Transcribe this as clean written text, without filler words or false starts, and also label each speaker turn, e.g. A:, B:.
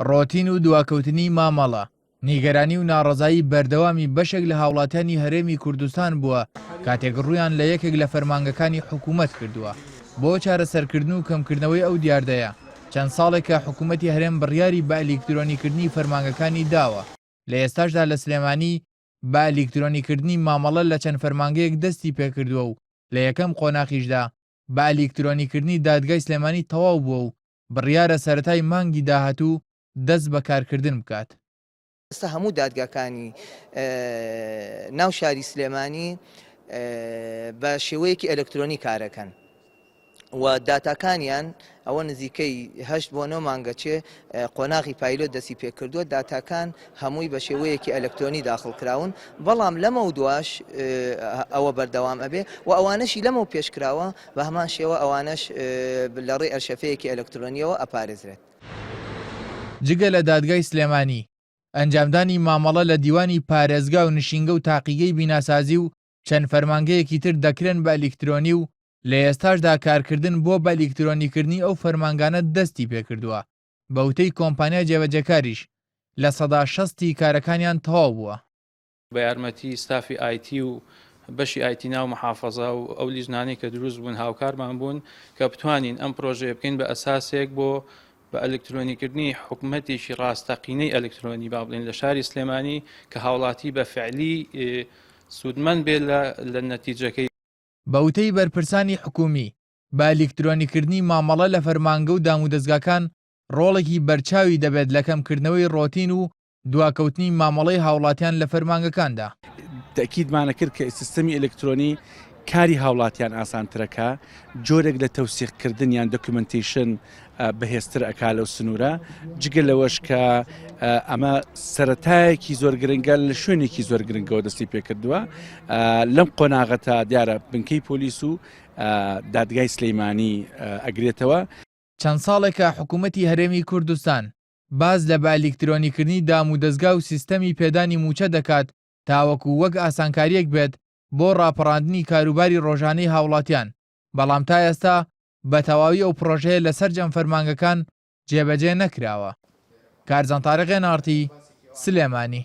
A: ڕۆتین و دواکەوتنی مامەڵە، نیگەرانی و ناڕەزایی بەردەوامی بەشێک لە هاوڵاتیانی هەرێمی کوردستان بووە کاتێک ڕوویان لە یەکێک لە فەرمانگەکانی حکوومەت کردووە بۆ چارەسەرکردن و کەمکردنەوەی ئەو دیاردەیە چەند ساڵێکە حکوومەتی هەرێم بڕیاری بە ئەلیکترۆنیکردنی فەرمانگەکانی داوە لە ئێستاشدا لە سلێمانی بە ئەلیکترۆنیکردنی مامەڵە لە چەند فەرمانگەیەک دەستی پێکردووە و لە یەکەم قۆناخیشدا بە ئەلیکترۆنیکردنی دادگای سلێمانی تەواو بووە و بڕیارە سەرەتای مانگی داهاتوو دەست بە کارکردن بکات.
B: ئێستا هەموو دادگاکانی ناو شاری سلێمانی بە شێوەیەکی ئەلکترۆنی کارەکەن و داتاکانیان ئەوە نزیکەی هەشت بۆ نۆ مانگە چێ قۆناغی پایلۆت دەستی پێکردووە داتاکان هەمووی بە شێوەیەکی ئەلکترۆنی داخڵ کراون بەڵام لەمە و دواش ئەوە بەردەوام ئەبێ و ئەوانەشی لەمە و پێشکراوە بە هەمان شێوە ئەوانەش لە ڕێی ئەرشەفەیەکی ئەلکترۆنیەوە ئەپارێزرێت.
A: جگە لە دادگای سلێمانی، ئەنجامدانی مامەڵە لە دیوانی پارێزگا و نشینگە و تاقیگەی بیناسازی و چەند فەرمانگەیەکی تر دەکرێن بە ئەلیکترۆنی و لە ئێستاشدا کارکردن بۆ بە ئەلیکترۆنیکردنی ئەو فەرمانگانە دەستی پێکردووە، بە وتەی کۆمپانیای جێبەجێکاریش 60% ی کارەکانیان تەواو بووە.
C: بە یارمەتی ستافی ئایتی و بەشی ئایتی ناو محافەزە و ئەو لیژنانەی کە دروست بوون هاوکارمان بوون کە بتوانین ئەم پرۆژەیە بکەین بە ئەساسێک بۆ بە ئەلکترۆنیکردنی حکومەتێکی ڕاستەقینەی ئەلکترۆنی با بڵێین لە شاری سلێمانی کە هاوڵاتی بە فعلی سوودمەند بێت لە نەتیجەکەی.
A: بە وتەی بەرپرسانی حکومی، بە ئەلیکترۆنیکردنی مامەڵە لە فەرمانگە و دامودەزگاکان ڕۆڵێکی بەرچاوی دەبێت لە کەمکردنەوەی ڕۆتین و دواکەوتنی مامەڵەی هاوڵاتیان لە فەرمانگەکاندا.
D: تەئکیدمانە کرد کە سیستەمی ئەلکترۆنی کاری هاوڵاتیان ئاسانترەکا، جۆرێک لە تەوسیق کردن یان documentation بەهێزتر ئەکا لەو سنوورە، جگە لەوەش کە ئەمە سەرەتایەکی زۆر گرنگە لە شوێنێکی زۆر گرنگەوە دەستی پێکردووە لەم قۆناغەتا دیارە بنکەی پۆلیس و دادگای سلەیمانی ئەگرێتەوە.
A: چەند ساڵێکە حکوومەتی هەرێمی کوردستان باس لە بە ئەلیکترۆنیکردنی دامودەزگا و سیستەمی پێدانی مووچە دەکات تاوەکو وەک ئاسانکارییەک بێت بۆ ڕاپەڕاندنی کاروباری ڕۆژانەی هاوڵاتیان، بەڵام تا ئێستا بە تەواوی ئەو پڕۆژەیە لە سەرجەم فەرمانگەکان جێبەجێ نەکراوە. کارزان تاریق، ئێن ئاڕ تی، سلێمانی.